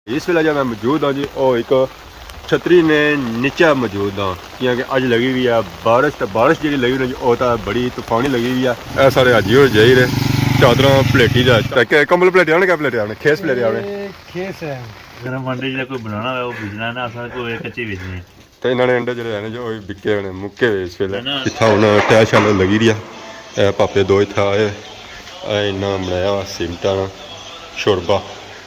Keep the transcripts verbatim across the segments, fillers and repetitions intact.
اس ویلے جا میں موجود ہاں جی، او ایک چھتری نے نیچے موجود ہاں، کیونکہ اج لگی ہوئی ہے بارش۔ تے بارش جیڑی لگی ہوئی ہے جی، او تاں بڑی طوفانی لگی ہوئی ہے۔ اے سارے حاجی ہور جائی رہے، چادراں پلیٹی جا، تے کہ کمبل پلیٹے آنے، کیا پلیٹے آنے، کھیس پلیٹے آنے۔ اے کھیس ہے۔ گرم انڈے جیڑا کوئی بنانا ہوئے، او بھیجنا ہے نا، اساں کوئی کچے بھیجنے ہیں۔ تے انہاں نے انڈے جیڑے ہیں نا جو، او بکے ہونے، مکے ہوئے اس ویلے۔ ہے نا؟ اتھا ہن ٹہل شہل لگی رہی ہے۔ اے پاپے دو اتھا آئے، اے انہاں بنایا ہوا سیمٹاں نا شوربا۔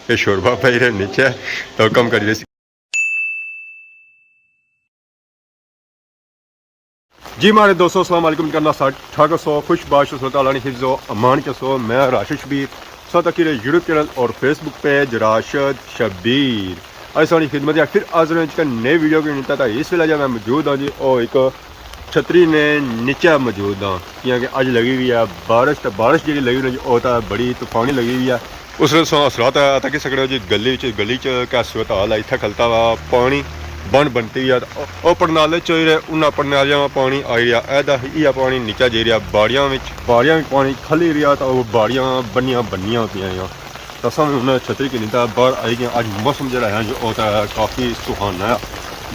اے شوربا پائی رہے نیچے، تو کم کری رہے سی۔ جی ماڑے دوستو، السلام علیکم، کرنا سا ٹھاک سو، خوش باش سو، تعالیٰ نے حفظ و امان کے سو۔ میں راشد شبیر، سو تکی رہے یوٹیوب چینل اور فیس بک پیج راشد شبیر۔ اج ساڑی خدمت ہے پھر حاضر ہوں ایک نئے ویڈیو کے نتا۔ تا اس ویلے جا میں موجود ہاں جی، او ایک چھتری نے نیچے موجود ہاں، کیونکہ اج لگی ہوئی ہے بارش۔ تے بارش جیڑی لگی ہوئی ہے جی، او تاں بڑی طوفانی لگی ہوئی ہے۔ اس نے سو اثرات ہے تاکہ سکڑے جی گلی وچ، گلی چ کیا صورت حال ہے۔ اتھا کھلتا ہوا پانی بن بنتی ہے، او پرنالے چوئی رہے، انہاں پرنالیاں پانی آئی رہیا، اے دا یہ پانی نیچا جائی رہیا باڑیاں وچ، باڑیاں وچ پانی کھلی رہیا، تے او باڑیاں بنیاں بنیاں پیاں۔ تے اساں وی ہن چھتری گھنی تے باہر آئی گئے۔ اج موسم جیڑا ہے جو او تے کافی سہانا ہے۔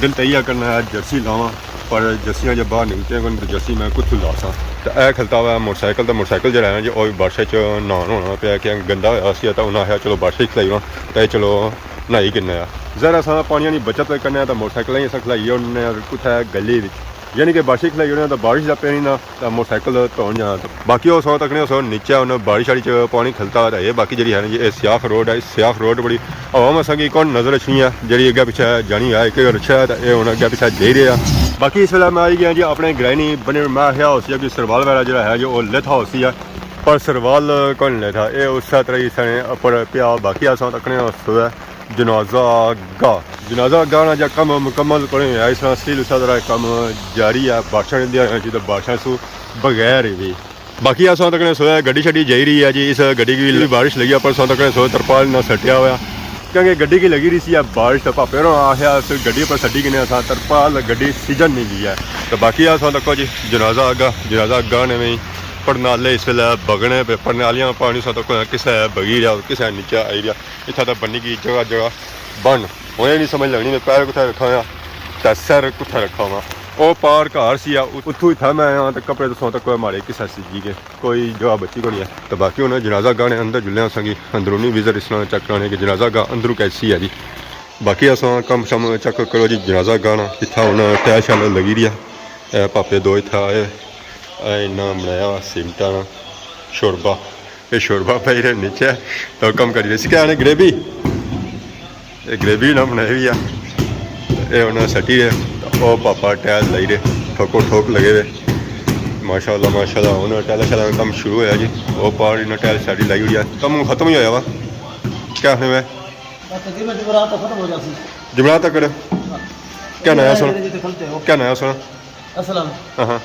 دل تے ایہا کرنا ہے جرسی لاواں، پر جرسیاں جے باہر نکلتیاں کون تے جرسی میں کتھوں لاساں؟ تے اے کھلتا ہوا ہے موٹر سائیکل، تے موٹر سائیکل جیڑا ہے جو او وی بارشاں چ نہان ہونا پیا کہ گندا ہویا سی، تے ہن آخیا چلو بارشاں چ کھلائی واں، تے چلو نہائی گھننے آں۔ ظاہر ہے اساں پانیاں نی بچت کرنے آں، تے موٹر سائیکلاں ہی اساں کھلائی اوڑنے آں کتھے گلی وچ، یعنی کہ بارشاں کھلائی اوڑنے آں تے بارش دا پانی نہ تے موٹر سائیکل دھون جانا۔ تے باقی او سو تکنے سو نیچے ہن بارش آلی چ پانی کھلتا ہوا تے اے باقی جیڑی ہے نا جی، اے سیاخ روڈ ہے۔ سیاخ روڈ بڑی عوام اساں کی کون نظر اچھنی ہے، جیڑی اگے پیچھے جانی ہے، ایک رکشہ ہے تے اے ہن اگے پیچھے جائی رہے آ۔ باقی اس ویلے میں آئی گیا جی اپنے گرائنی بنے، میں آخیا ہوسی کہ سروال وغیرہ جیڑا ہے جو او لیتھا ہوسی ہے، پر سروال کون لیتھا، اے اسے طرح ہی سنے اپر پیا۔ باقی اساں تکنے سو ہے جنازہ گاہ، جنازہ گاہ نا جا کم مکمل کوئی نہیں ہے، اس طرح سٹل اسے طرح کم جاری ہے۔ بارشاں نے دیا جی تے بارشاں سو بغیر ہی بھی۔ باقی اساں تکنے سویا گڈی شڈی جائی رہی ہے جی، اس گڈی کی بھی بارش لگی ہے، پر اساں تکنے سویا ترپال نہ سٹیا ہوا، کیونکہ گڈی کی لگی رہی سی ہے بارش، تے پاپے ہوراں آخیا اس گڈی پر سٹی کنے اساں ترپال، گڈی سیزن نہیں گئی ہے۔ تو باقی اساں تکو جی جنازہ گاہ، جنازہ گاہ نے میں پرنالے اس ویلے بگنے پہ، پرنالیاں پانی ساں تکو کسے بگی رہیا، کسے نیچے آئی رہیا۔ اتھا تے بنی گئی جگہ جگہ بن۔ ہن اے نی سمجھ لگنی میں پیر کتھے رکھاں یا تے سر کتھے رکھاں واں۔ او پار گھر سی آ، اتھوں اتھا میں آیا تے کپڑے تساں تک کوئی ماڑے کسے سجی گئے، کوئی جگہ بچی کونی ہے۔ تے باقی ہن جنازہ گاہ نے اندر جلنے آں، اساں کی اندرونی وزٹ اس نال چیک کرانے کہ جنازہ گاہ اندروں کیسی ہے جی۔ باقی اساں کم شم چیک کرو جی، جنازہ گاہ نا اتھا ہن ٹہل شہل لگی رہی ہے۔ اے پاپے دو اتھا آئے، اے انہاں بنایا سیمٹاں نا شوربا۔ اے شوربا پائی رہے نیچے، تو کم کری رہے سی۔ کیا آنے گریوی؟ اے گریوی انہاں بنائی ہوئی ہے۔ اے انہاں سٹی رہے۔ او پاپا ٹہل لائی رہے۔ ٹھوکو ٹھوک لگے ہوئے۔ ماشاءاللہ، ماشاءاللہ۔ ہن ٹہلا شہلا کم شروع ہویا جی۔ او پار انہاں ٹہل ساری لائی ہوئی ہے۔ کم ختم ہی ہویا وا۔ کیا آخنے میں؟ بس تقریباً جمعرات تک ختم ہو جاسی۔ جمعرات تک؟ کیا نیا سن؟ جی، جی، کھلتے ہو۔ کیا نیا سن؟ اسلم۔ ہاں ہاں۔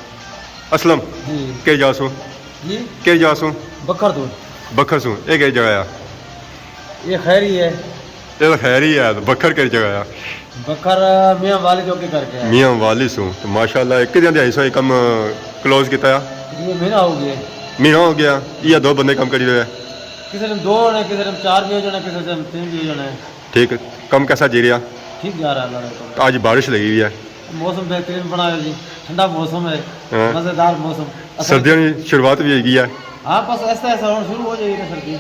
اسلم؟ جی۔ کہڑی جا سوں؟ جی؟ کہڑی جا سوں؟ بکھر تو۔ بکھر سوں۔ اے کہڑی جگہ آ؟ یہ خیری ہے۔ اے خیری ہے، بکھر کہڑی جگہ آ؟ بکھر میاں والی چوکی کر کے ہے۔ میاں والی سوں۔ تو ماشاءاللہ، ایک دن دے آئی سو، یہ کم کلوز کیتا آ؟ یہ مہینہ ہو گیا۔ مہینہ ہو گیا؟ یہ دو بندے کم کری رہے؟ کسی دن دو ہونے، کسی دن چار بھی ہو جانے، کسی دن تین بھی ہو جانے۔ ٹھیک۔ کم کیسا جی رہا؟ ٹھیک جا رہا ہے اللہ کا۔ آج بارش لگی ہوئی ہے۔ موسم بہترین بنا ہے جی، ٹھنڈا موسم ہے، ہاں۔ مزیدار موسم۔ سردیاں کی شروعات بھی ہوئی گئی ہے۔ ہاں، بس ایسا ایسا ہن شروع ہو جائے گی سردی۔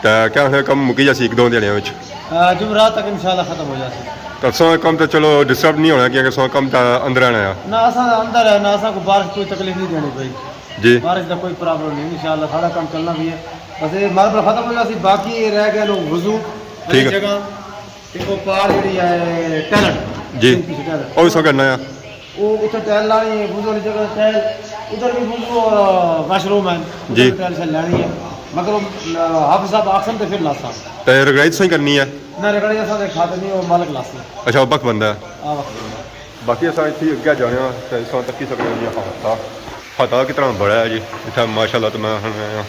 تے کیا آخنے، کم مکی جاسی ایک دو دیہاڑیاں وچ؟ آ، جمعرات تک انشاءاللہ ختم ہو جاسی۔ تے اساں کم تے چلو ڈسٹرب نہیں ہونا، کیونکہ اساں کم تے اندر آنا ہے۔ نہ، اساں اندر ہے، نہ اساں کو بارش کوئی تکلیف نہیں دینی پئی۔ جی۔ بارش دا کوئی پرابلم نہیں، انشاءاللہ سارا کام چلنا بھی ہے۔ بس یہ ماربل ختم ہو جاسی، باقی یہ رہ گیا لوگ وضو، ٹھیک ہے۔ جگہ۔ تے او پار جیڑی ہے ٹائلٹ، جی۔ پیچھے ٹائلٹ۔ او وی سو کرنا ہے۔ او اتھے ٹائل لانی ہے، وضو والی جگہ ٹائل، ادھر بھی وضو اور واش روم ہے، ادھر جی۔ بھی ٹائل شائل لانی ہے۔ مگر او، آ، حافظ صاحب آکھسن تے پھر لاساں۔ تے رگڑائی تساں ہی کرنی ہے؟ نہ، رگڑائی اساں تے کھاتے نہیں، او مالک لاساں۔ اچھا، او بک بندہ ہے۔ آ، وقت بندہ۔ باقی اساں اتھے اگے جانے آں تے اساں تکی سکنے آں جی ہاتا۔ ہاتا کتنا بڑا ہے جی۔ اتھے ماشاءاللہ تے میں ہن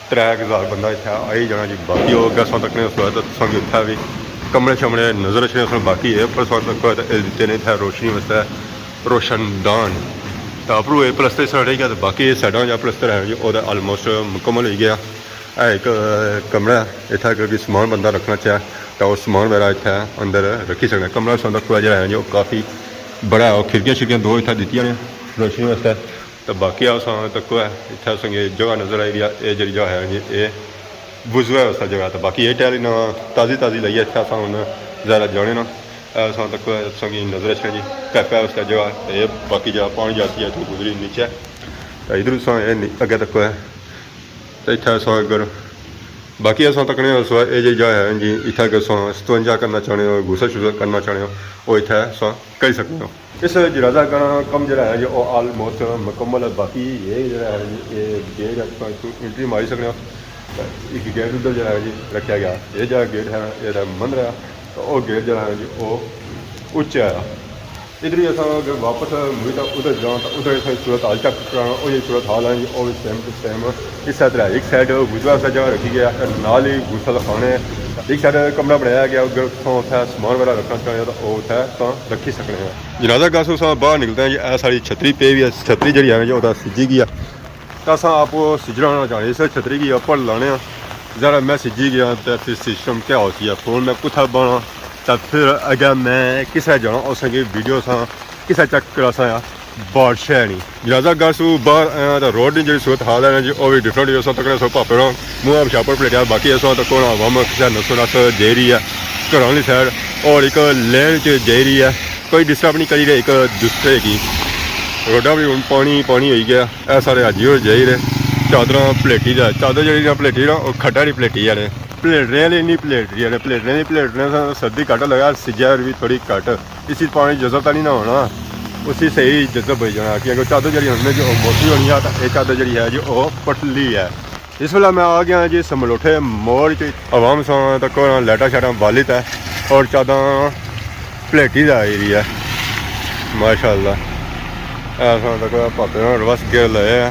ترے ہزار بندہ اتھے آئی جانا جی۔ باقی او اگے اساں تکنے اس وقت تساں کی اتھے وی کمرے شمرے نظر اچھنے سن، باقی اے پر اساں تک تے اے دتے نے اتھے روشنی واسطے روشن دان۔ تے اپروں اے پلستر اس طرح رہ گیا تے باقی اے سائیڈاں جا پلستر ہے جی، او تے آلموسٹ مکمل ہوئی گیا۔ اے ایک کمرہ ہے، اتھے کوئی سامان بندہ رکھنا چاہے۔ تاں او سامان وغیرہ اتھے اندر رکھی سکنے۔ کمرہ اساں تکو ہے جیہڑا ہے جی او کافی بڑا ہے، او کھڑکیاں شڑکیاں دو اتھے دتیاں نے روشنی واسطے۔ تاں باقی اساں تکو ہے اتھے اساں کی جگہ نظر آئی رہی ہے، اے جیہڑی جگہ ہے جی اے وضو واسطے جگہ۔ تاں باقی اے ٹائل انہاں تازی تازی لائی ہے، اتھے اساں ہن ذرا جانے نا۔ اے اساں تکو ہے اساں کی نظر اچھنا جی، پیپے واسطے جگہ، تے اے باقی جگہ پانی جاتی ہے اتھوں گزری نیچے۔ تاں ادھر اساں اے نی-، اگے تکو ہے۔ تے اتھے اساں اگر باقی اساں تکنے آں، سو اے جیہی جا ہے جی، اتھے اگر اساں استنجا کرنا چاہنے ہو، غسل شسل کرنا چاہنے ہو، او اتھے اساں کری سکنے ہو۔ اس جنازہ گاہ نا کم جیہڑا ہے جی، او آلموسٹ مکمل ہے۔ باقی اے جیہڑا ہے جی، اے گیٹ ہے، تساں اتھوں انٹری ماری سکنے ہو۔ تے ایک گیٹ ادھر جیہڑا ہے جی، رکھیا گیا۔ اے جیہڑا گیٹ ہے، اے تے مندر ہے، تے او گیٹ جیہڑا ہے جی، او اچا ہے۔ ادھر ہی اساں اگر واپس مڑی تاں ادھر جاں تاں ادھر اساں صورت حال چیک کرانا، او یہ صورت حال ہے جی، او وی سیم ٹو سیم اسے طرح۔ ایک سائیڈ وضو واسطے جگہ رکھی گیا، تے نال ہی غسل خانے، ایک سائیڈ کمرہ بنایا گیا، اگر تساں اتھے سامان وغیرہ رکھنا چاہنے ہو تاں او اتھے تساں رکھی سکنے ہو۔ جنازہ گاہ سوں اساں باہر نکلتے ہیں جی، اے ساڑی چھتری پئی ہوئی ہے، چھتری جیہڑی ہے نا جی، او تاں سجی گئی ہے۔ تاں اساں آپ سجڑانا چاہنے، اس چھتری کی اپر لانے آں۔ ذرا میں سجی گیا تے پھر سسٹم کیا ہو سی ہے، فون میں کتھا بانا، تے پھر اگے میں کسے جانا، اساں کی ویڈیو اساں کسے چیک کراساں یا بارش ہے نہیں۔ جنازہ گاہ سوں باہر آیا تے روڈ نی جیہڑی صورت حال ہے نا جی، او وی ڈفرنٹ ہوئی۔ اساں تکنے سو پاپے نا منہ آپ شاپر پلیٹیا، باقی اساں تکو نا عوام کسے نسو نس جائی رہی ہے گھراں آلی سائیڈ، اور ایک لین چ جائی رہی ہے، کوئی ڈسٹرب نہیں کری رہے ایک دوسرے کی۔ روڈاں وی ہن پانی پانی ہوئی گیا۔ اے سارے حاجی ہور جائی رہے، چادراں پلیٹی دا، چادر جیہڑی نہ پلیٹی نا، او کھڈا نی پلیٹی آنے۔ پلیٹنے آلے نی پلیٹی آنے، پلیٹنے نی پلیٹنے سا سردی گھٹ لگا، سجے وی تھوڑی گھٹ۔ اسی پانی جذب تاں نہیں نہ ہونا، اسی صحیح جذب ہوئی جانا، کیونکہ چادر جیہڑی ہن جو موسمی ہونی ہے، تاں اے چادر جیہڑی ہے جو او پتلی ہے۔ اس ویلے میں آ گیا جی سملوٹھے موڑ چ، عوام ساں تکو نا لائٹاں شائٹاں بالی تے، اور چاداں پلیٹی دا ایریا ہے۔ ماشاءاللہ۔ اے ساں تکو پاپے نا ریورس گیئر لائے ہے۔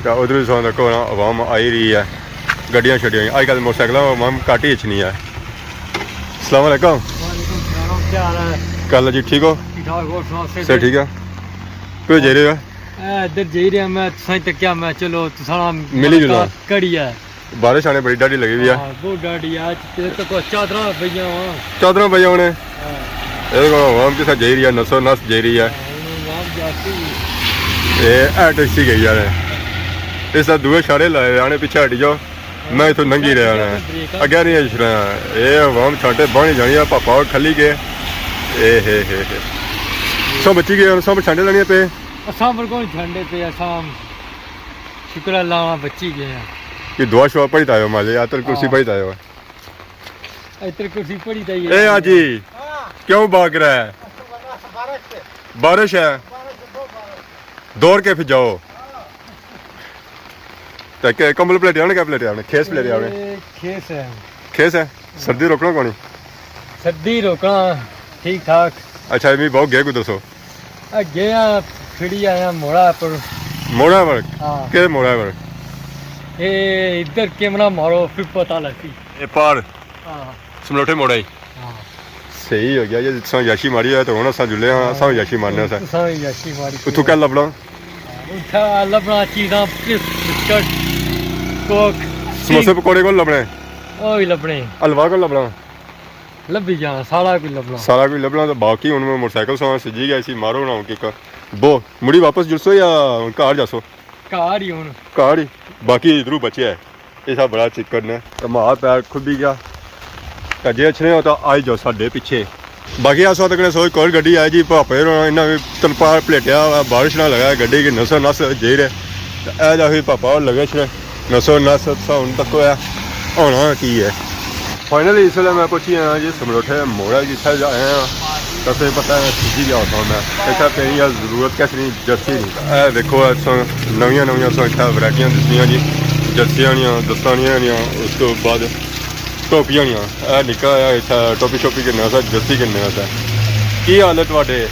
تے ادھر ساں تکو نا عوام آئی رہی ہے۔ گڈیاں شڈیاں، اج کل موٹر سائیکلاں عوام گھٹ ہی اچھنی ہے۔ السلام علیکم۔ وعلیکم السلام، کیا حال ہے؟ کیا حال ہے جی، ٹھیک ہو؟ ٹھیک ٹھاک، اور سناؤ، صحت صحت ٹھیک ہے؟ کوئی جائی رہے ہو؟ اے، ادھر جائی رہے ہیں، میں تساں تک کیا، میں چلو تساں ملی جلو۔ ملاقات کری ہے۔ بارش آنے بڑی ڈاڈی لگی ہوئی ہے۔ ہاں، بہت ڈاڈی ہے۔ اج تے تو چادراں پئیاں ہاں۔ چادراں پئیاں ہونے۔ ہاں۔ اے دیکھو، عوام کسا جائی رہی ہے، نسو نس جائی رہی ہے۔ ہاں، ہن عوام جاتی۔ اے، اے ٹیکسی گئی یار۔ اس دا دوئے اشارے لائے ہوئے آنے، پیچھے ہٹی جاؤ۔ میں اتھوں لنگھی رہیا نا۔ اگے نہیں اچھنا۔ اے عوام چھانٹے باہنی جانی ہے، پاپا اور کھلی گئے۔ اے ہے ہے ہے۔ سب بچی گئے، سب چھانٹے لانے پے۔ اساں پر کون چھانٹے پے، اساں شکر اللہ بچی گئے ہیں۔ یہ دعا شعا پڑھی تھا مالے، آتر کرسی ہاں۔ پڑھی تھا۔ آتر کرسی پڑھی تھا یہ۔ اے آجی، کیوں بھاگ رہا ہے؟ بارش ہے۔ دوڑ کے پھر جاؤ۔ تے کہ کمبل پلیٹے آنے، کیا پلیٹے آنے؟ کھیس پلیٹے آنے؟ اے کھیس ہے۔ کھیس ہے؟ سردی روکنا کونی؟ سردی روکنا، ٹھیک ٹھاک۔ اچھا، میں بہت گئے کو دسو۔ آ گیا، پھڑی آیا موڑا پر۔ موڑا پر؟ ہاں۔ کہڑے موڑا پر؟ اے ادھر کیمرہ مارو، پھر پتہ لگسی۔ اے پار؟ ہاں۔ سملوٹے موڑا ہی؟ ہاں۔ صحیح ہو گیا، جے تساں عیاشی ماری ہے تو ہن اساں جلے ہاں، اساں عیاشی مارنے اساں۔ تساں عیاشی ماری۔ اتھوں کیا لبنا؟ اتھا لبنا چیزاں، چپس، بسکٹ، کوک، سموسے، پکوڑے کون لبنے؟ او وی لبنے۔ حلوہ کون لبنا؟ لبھی جانا، سارا کچھ لبنا۔ سارا کچھ لبنا۔ تو باقی ہن میں موٹر سائیکل سواں سجی گیا، اسی مارو نہ ہن کک۔ بو، مڑی واپس جلسو یا ہن گھر جاسو؟ گھر ہی ہن۔ گھر ہی؟ باقی ادھروں بچیا ہے۔ یہ سب بڑا چکر نے۔ تے ماں پیر کھبی گیا۔ تے جے اچھنے ہو تو آئی جاؤ ساڈے پیچھے۔ باقی اس وقت کنے سوچ کول گڈی آئی جی، پاپے ہوراں انہاں وی تلپار پلیٹیا ہوا، بارش نہ لگا، گڈی کی نسو نس جائی رہے۔ تے اے جا پھر پاپا ہور لگے چھڑے نسو نس، تساں ہن تکو ہونا کی ہے۔ فائنلی اس ویلے میں پہنچی آیا جی سملوٹھے موڑا، جتھے جا آیا ہاں۔ تساں پتہ ہے سجی گیا ہوتا میں۔ اتھے پینی یا ضرورت کس نی جرسی نی۔ اے دیکھو، اے تساں نویاں نویاں تساں اتھے ورائٹیاں دسنیاں جی، جرسیاں نیاں، دستانیاں نیاں، اس تو بعد ٹوپیاں نیاں۔ اے نکا ہے اتھے ٹوپی شوپی گھننے واسطے، جرسی گھننے واسطے۔ کی حال ہے تہاڈے؟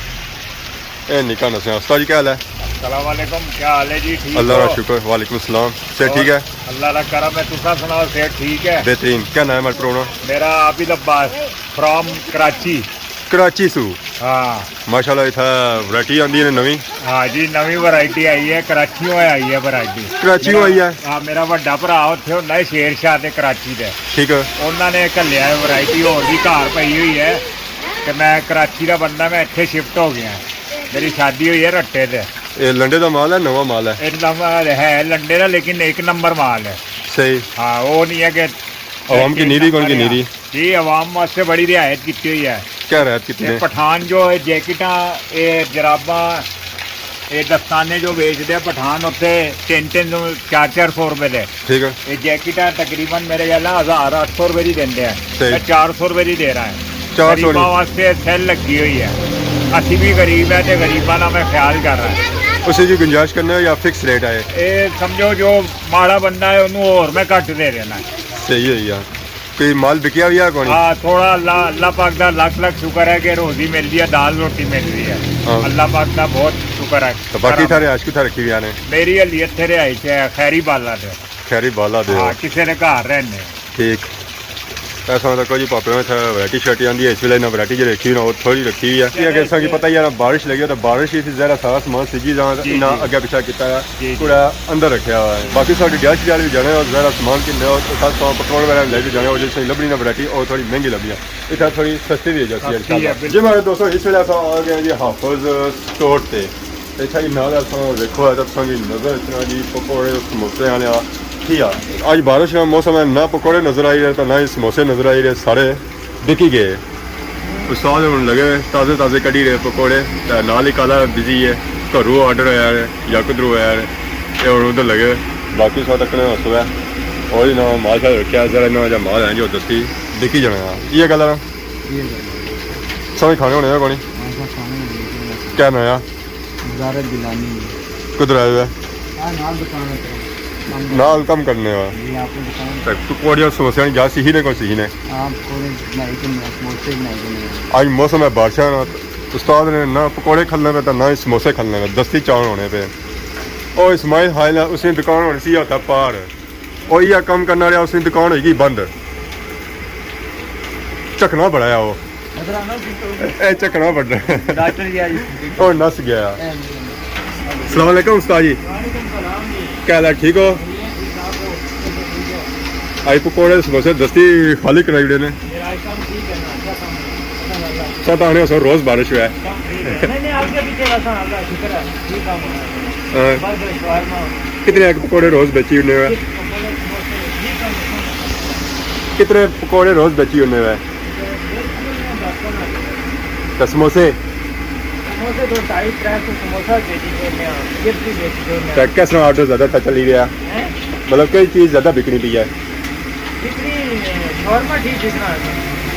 اے نکا نسیا۔ استاد جی، کیا حال ہے؟ السلام علیکم، کیا حال ہے جی؟ ٹھیک اللہ ہو؟ کا شکر، وعلیکم السلام۔ صحت اور ٹھیک ہے؟ اللہ کا کرم ہے، تساں سناؤ، صحت ٹھیک ہے؟ بہترین۔ کیا نام ہے پرونا؟ میرا عابد عباس، فرام کراچی۔ کراچی سو؟ ہاں۔ ماشاءاللہ، اتھا ورائٹی آندی ہے نویں؟ ہاں جی، نویں ورائٹی آئی ہے، کراچیوں آئی ہے ورائٹی۔ کراچیوں آئی ہے؟ ہاں، میرا وڈا بھرا اتھے ہوندا ہے شیر شاہ تے کراچی دے۔ ٹھیک ہے۔ انہاں نے گھلیا ہے ورائٹی، ہور وی گھر پئی ہوئی ہے۔ تے میں کراچی دا بندہ، میں اتھے شفٹ ہو گیا۔ میری شادی ہوئی ہے رٹے تے۔ اے لنڈے دا مال ہے، نواں مال ہے؟ اے نواں ہے، لنڈے دا، لیکن ایک نمبر مال ہے۔ صحیح۔ ہاں، وہ نہیں ہے کہ عوام کی نیری کون کی نیری؟ جی، عوام واسطے بڑی رعایت کیتی ہوئی ہے۔ کیا رعایت کیتی اے نے؟ پٹھان جو اے جیکٹاں، اے جراباں، اے دستانے جو بیچدے پٹھان، اتھے تین تین سو، چار چار سو روپے دے۔ ٹھیک ہے۔ اے جیکٹاں تقریباً میرے خیال نال ہزار اٹھ سو روپے دی دیندے ہیں۔ صحیح۔ میں چار سو روپے دی دے رہا ہوں۔ چار سو غریباں واسطے سیل لگی ہوئی ہے۔ اسی بھی غریب ہیں تے غریباں دا میں خیال کر رہا ہوں۔ اسی کی گنجائش کرنے ہو یا فکس ریٹ ہے؟ اے سمجھو جو ماڑا بندہ ہے، انہوں اور میں گھٹ دے دینا۔ صحیح ہے یار۔ کوئی مال بکیا وی ہے کونی؟ ہاں، تھوڑا اللہ، اللہ پاک دا لکھ لکھ شکر ہے کہ روزی ملدی ہے، دال روٹی ملدی ہے۔ ہاں۔ اللہ پاک دا بہت شکر ہے۔ تو باقی کرم۔ تھا رہائش کتھا رکھی ہوئی نے؟ میری ہلی اتھے رہائش ہے، خیری بالا تے۔ خیری بالا دے ہو؟ ہاں، کسے دے گھر رہنے۔ ٹھیک۔ ایسا مطلب کوئی پاپے میں تھا ورائٹی شرائٹی آندی ہے، اس ویلے نہ ورائٹی جو رکھی ہوئی نا، وہ تھوڑی رکھی ہوئی ہے۔ یہ اگر ساں کی پتہ ہی ہے نا، بارش لگی ہو تو بارش ہی زیادہ سارا سامان سجی جانا، جی، انہاں جی۔ اگے پیچھے کیتا ہے۔ جی، جی۔ پورا اندر رکھیا ہوا ہے۔ باقی ساڈے ڈیش جال بھی جانے ہو، ذرا سامان کنے ہو، خاص طور پر پکوڑے وغیرہ لے کے جانے ہو، جیسے لبنی نہ ورائٹی، او تھوڑی مہنگی لبنی ہے۔ اتھا تھوڑی سستی بھی ہے جاسی، سستی ہے، انشاءاللہ۔ بالکل۔ جی ماڑے دوستو، اس ویلے اساں آ گئے جی حافظ سٹور تے۔ اتھا جی نال اساں دیکھو ہے تاں تساں کی نظر اچھنا جی پکوڑے سموسے آنے آ۔ ٹھیک ہے۔ اج بارش کا موسم ہے، نہ پکوڑے نظر آئی رہے تاں نہ ہی سموسے نظر آئی رہے، سارے بکی گئے۔ استاد ہن لگے تازے تازے کڈی رہے پکوڑے، تے نال ہی کالا بزی ہے، گھروں آرڈر ہویا ہے یا کدھروں ہویا ہے، اے ہن ادھر لگے۔ باقی سو تکنے ہسو ہے، اور انہاں مال شال رکھیا، ذرا انہاں جا مال ہے جو دستی بکی جانا ہے۔ یہ گل ہے نا؟ یہ گل ہے۔ سویں کھانے ہونے ہیں کونی؟ ہاں، سر، کھانے ہونے ہیں۔ کیا نام ہے؟ مزارت گیلانی۔ کدھر آئے ہوئے؟ ہاں، نال دکان ہے۔ نال کم کرنے ہو؟ جی، آپ کو دکان۔ تے پکوڑیاں سموسے جا سیکھی نے کون سیکھی نے؟ ہاں، پکوڑے بنائی کے، سموسے بنائی کے۔ آج موسم ہے بارشاں نا، استاد نے نہ پکوڑے کھلنے پہ تے نہ ہی سموسے کھلنے پہ، دستی چاول ہونے پہ۔ او اسماعیل حائل ہے، اس نے دکان ہونی سی ہوتا پار۔ او یہ کم کرنا رہیا، اس نے دکان ہوئی گئی بند۔ چکنا بڑا ہے وہ۔ اے چکنا بڑا۔ ڈاکٹر جی آئی۔ او نس گیا۔ السلام علیکم استاد جی۔ وعلیکم السلام جی۔ کیا حال ہے، ٹھیک ہو؟ آئی پکوڑے سموسے دستی خالی کرائی وڑے نے۔ سات آنے سو روز بارش ہوا ہے۔ نہیں، نہیں، آگے پیچھے رہتا، اللہ شکر ہے، ٹھیک کام ہو رہا ہے۔ ہاں۔ برگر، شاورما۔ کتنے ایک پکوڑے روز بیچی ہونے ہوئے؟ ایک پکوڑے سموسے، ٹھیک کام ہو رہا ہے۔ کتنے پکوڑے روز بیچی ہونے ہوئے؟ بیچی ہونے ہیں دس پندرہ۔ تے سموسے؟ سموسے تو ڈھائی ترے سو سموسہ بیچی ہونے ہیں، چپس بھی بیچی ہونے ہیں۔ تے کس طرح آرڈر زیادہ تھا چلی رہا؟ ہیں؟ مطلب کئی چیز زیادہ بکنی پئی ہے؟ اتنی، اے، شورما ٹھیک بکنا ہے۔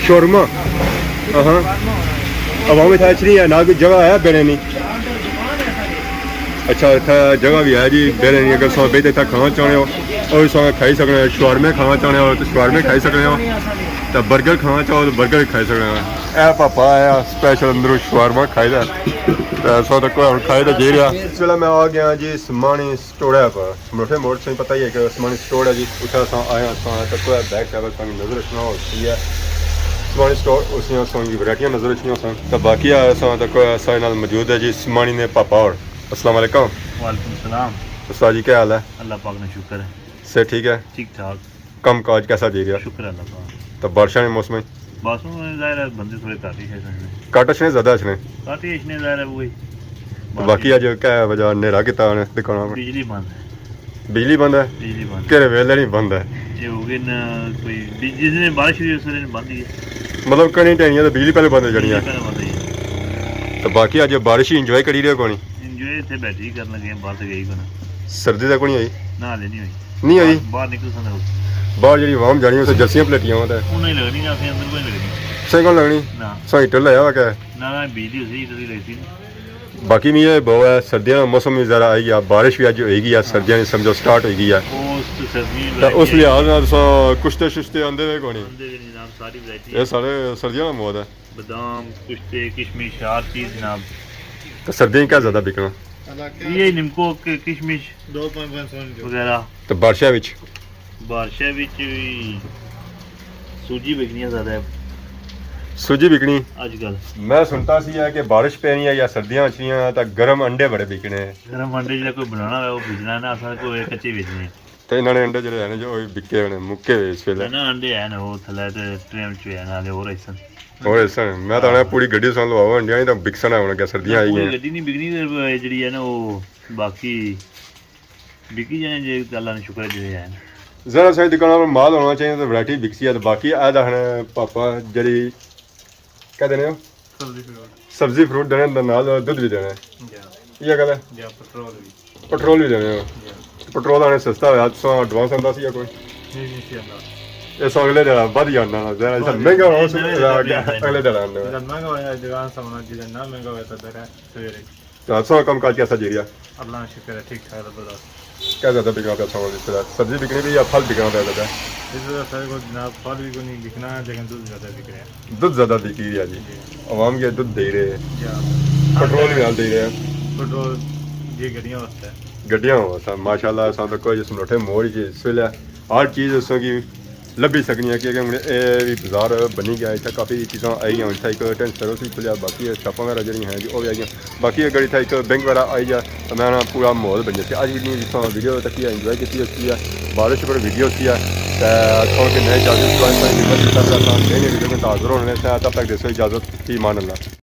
شورما؟ ہاں۔ ہاں۔ شورما ہونا ہے۔ عوام اتھا اچھنی ہے، نہ کوئی جگہ ہے بینے نی؟ اچھا، اتھا جگہ بھی ہے جی، بینے نی، اگر سو بیٹھے اتھا کھانا چاہنے ہو، اور سو کھائی سکنے ہو، شورمے کھانا چاہنے ہو تو شورمے کھائی سکنے ہو، تو برگر کھانا چاہو تو برگر بھی کھائی سکنے ہو۔ اے پاپا آیا سپیشل اندروں شورما کھائی دا۔ تے سو تک کوئی ہن کھائی تے جی رہا۔ اس ویلے میں آ گیا جی سمانی سٹوڑے پر۔ مٹھے موڑ سے پتہ ہی ہے کہ عثمانی سٹور ہے جی، اتھے اساں آئے ہاں، اساں تک بیک سائیڈ پر نظر اچھنا ہو سی ہے عثمانی سٹور، اس نے اساں کی ورائٹیاں نظر اچھنیاں سن۔ تو باقی اساں تک سارے نال موجود ہے جی عثمانی نے پاپا اور۔ السلام علیکم۔ وعلیکم السلام۔ استاد جی کیا حال ہے؟ اللہ پاک نے شکر ہے۔ صحت ٹھیک ہے؟ ٹھیک ٹھاک۔ کم کاج کیسا جائی رہیا؟ شکر اللہ پاک۔ تو بارشاں نے موسم ہے؟ بس ہن ظاہر ہے بندے تھوڑے گھٹ ہی اچھنے۔ گھٹ اچھنے، زیادہ اچھنے؟ گھٹ ہی اچھنے ظاہر ہے وہی۔ تو باقی اج کیا وجہ نیرا کیتا انہیں دکاناں پر؟ بجلی بند ہے۔ بجلی بند ہے؟ بجلی بند ہے۔ کہڑے ویلے نہیں بند ہے؟ یہ ہو گئے نا کوئی بج-، جس دن بارش ہوئی اس دن بند ہی ہے۔ مطلب کہیں ٹائم تو بجلی پہلے بند ہو جانی ہے؟ بجلی پہلے بند ہی ہے۔ تو باقی اج بارش ہی انجوائے کری رہے کونی؟ انجوائے اتھے بیٹھی کرن لگے ہیں، باہر تے گئی کونا۔ سردی تے کونی آئی؟ نہ، ہلے نہیں ہوئی۔ نہیں آئی؟ باہر، باہر نکل سکنا۔ باہر جڑی عوام جانی اسے جرسیاں پلیٹیاں ہوئے تے۔ انہیں لگنی نہ، اسے اندر کوئی لگنی۔ سائیکل لگنی؟ نہ۔ سائیں ٹل لایا ہوا کیا؟ نہ، نہ، بجلی اسی ٹلی لگی سی۔ باقی میں یہ بہو ہے، سردیاں دا موسم بھی ذرا آئی گیا، بارش بھی اج ہوئی گئی ہے، ہاں۔ سردیاں دی سمجھو سٹارٹ ہوئی گئی ہے۔ او اس تو سردی تے اس لحاظ نال تساں کشتے ششتے آندے وے کونی؟ آندے وے جناب، ساری ورائٹی یہ ہے۔ سارے سردیاں دا مواد ہے۔ بادام، کشتے، کشمش، ہر چیز جناب۔ تے سردیاں کیا زیادہ بکنا؟ یہ نمکو، ک-، کشمش دو پانچ پانچ سو وغیرہ۔ تے بارشاں وچ؟ بارشاں وچ وی سوجی بکنی ہے زیادہ۔ سوجی بکنی۔ اج کل میں سنتا سی ہے کہ بارش پینی ہے یا سردیاں اچنیاں تاں گرم انڈے بڑے بکنے۔ گرم انڈے جڑے کوئی بنانا ہوئے، وہ بھیجنا ہے نا، اساں کوئی کچے بھیجنے۔ تے انہاں نے انڈے جڑے ہیں نا جو، وہ بکے ہوئے، مکے ہوئے اس ویلے۔ نا، انڈے ہیں نا، وہ تھلے تے ٹریم چ ہیں، نالے اور ایسن۔ اور ایسن، میں تاں آخنا پوری گڈی سان لواؤ انڈیاں نی، تاں بکسن ہونا کہ سردیاں آئی پوری گئیاں۔ گڈی نہیں بکنی، تے جڑی ہے نا، وہ باقی بکی جانے جے، اللہ نے شکر ہے جڑے ہیں۔ ذرا ساری دکاناں پر مال ہونا چاہیے تو ورائٹی بکسی ہے، تو باقی اے دکھنے پاپا جڑی کہہ دینے ہو؟ سبزی فروٹ۔ سبزی فروٹ دینے، نال دودھ بھی دینے۔ جی۔ یہ گل ہے؟ جی، پٹرول بھی۔ پٹرول بھی دینے ہو؟ جی۔ پٹرول آنے سستا ہویا، تساں ایڈوانس آندا سی یا کوئی؟ نہیں، نہیں سی آندا۔ اس اگلے دن ودھ جانا، ذرا جی، مہنگا ہو، نہیں، نہیں، اگلے دن آندا۔ جیڑا مہنگا ہویا، ایڈوانس آنا، جیڑا نہ مہنگا ہویا، تاں ڈائریکٹ سویرے۔ تے تساں کم کاج کیسا جی رہیا؟ اللہ کا شکر ہے، ٹھیک ٹھاک زبردست۔ کیا زیادہ بکنا پیا تساں کول اس ویلے؟ سبزی بکنی پئی یا پھل بکنا پیا زیادہ؟ اس ویلے سارے کول جناب پھل بھی کوئی نہیں بکنا، لیکن دودھ زیادہ بک رہا ہے۔ دودھ زیادہ بکی رہیا جی۔ جی۔ عوام کی دودھ دے رہے ہیں۔ جی ہاں۔ پٹرول بھی نال دے رہے ہیں۔ پٹرول جی گڈیاں واسطے۔ گڈیاں واسطے، ماشاءاللہ، اساں تک کوئی اس نوٹے موڑ جی اس ویلے ہر چیز اساں کی لبھی سکنی ہے، کیونکہ ہن اے وی بازار بنی گیا، اتھے کافی چیزاں آئی گیاں، اتھے ایک ٹینٹ سروس وی کھلیا، باقی اے شاپاں وغیرہ جڑی ہیں جی، او وی آئی گیاں۔ باقی اگر اتھے ایک بینک وغیرہ آئی جا، تاں میں نا پورا ماحول بن جاسی۔ اج وی جتنی تساں ویڈیو تکی ہے، انجوائے کیتی ہے، بارش پر ویڈیو سی ہے، تے تھوڑے کہ نئے اجازت، نئی نئی ویڈیو کے ساتھ حاضر ہونے سے، تب تک دیسو اجازت، فی امان اللہ۔